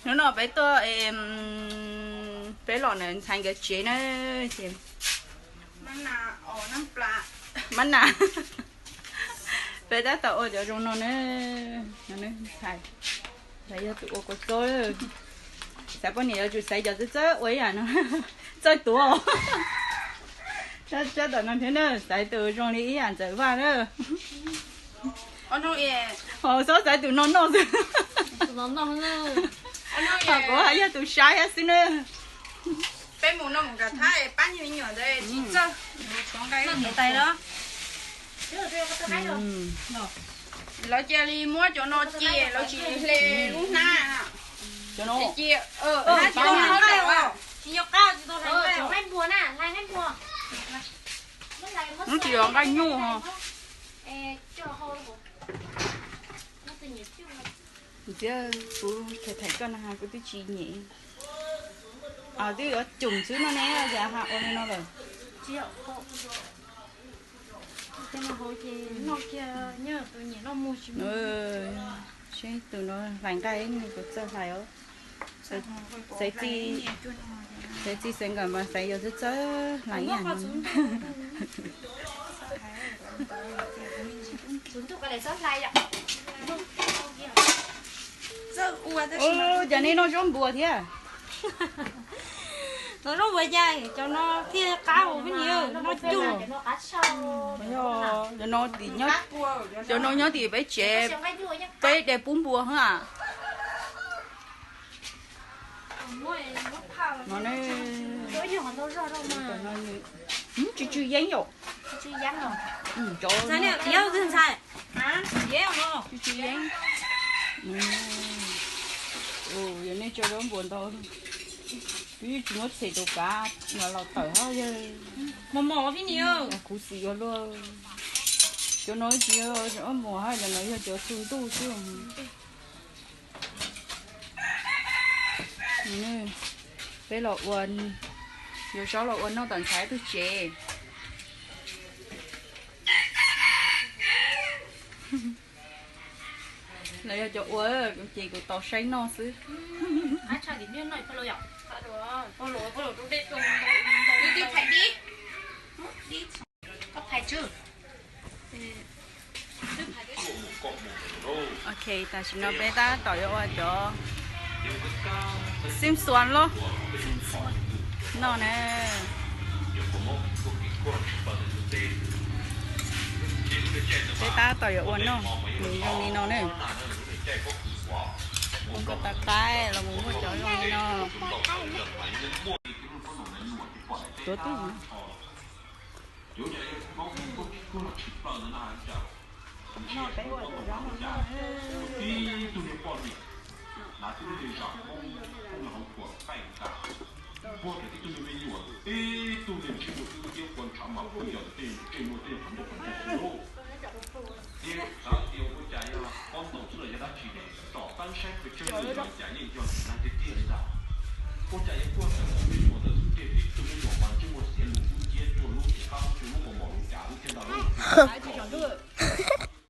Hnub no peb tuaj, peb los ntxhais nkawd tsev na, ces mab nas, peb tab tom ua cov zoo no na, ntxhais yog tus ua kua txob, xav poj niam yuav tsum xaiv cov txawj txawj ua ib yam no, txawj tuav, txawj tom no thiab na, xaiv tus zoo li ib yam Ntxawm Vaj na. Ho xob xaiv tus no noj xwb, ho kuv haj yog tus saib thiab xwb na. Peb mus no mus nram thab pab me nyuam ntawd tsis txawj. Lawv cia li muab cov no cia lawv tsis hle lub hnab. Cov no tsis yog nqaij nyuj ho. Ntxiv, kuv tham tham koj no kuv twb tsis nyem. Twb yuav cum xwb no ne, cas ha ua li no lawm. Seb tus no hlais nqaij, tus txawj hlais os. Xaiv txij xaiv nkawm mas xaiv yog txawj txawj hlais ib yam no. Ua cas nej noj zaub npua thiab? Noj zaub npua cas cov no thiaj qab ua peb niam noj cug. Cov no tim, cov no nyob tim peb tsev, peb de pub npua hos. Tsw tsw yeeb yom. Tsw tsw yeeb. Yog nej tso zaub npua ntau, twb tsis muab txhem rau kav los laus tawm hab yawg. Mos mos peb niam, khuv xim ua luaj. Cov no tsis yog zaub mos hab, cov no yog cov txug ntuj xwb. Peb los ua, yuav zaub los ua noj tom ntxhais tug tsev. Lawv yog cov ua ces kuv tos saib noj xwb. Ok, tam sim no peb tab tom yuav ua cov xib xuas los noj na. Peb tab tom yuav ua noj, nws zoo li no ne. Ua koj tau qaib los mus muaj cov zoo li no. Tuav twb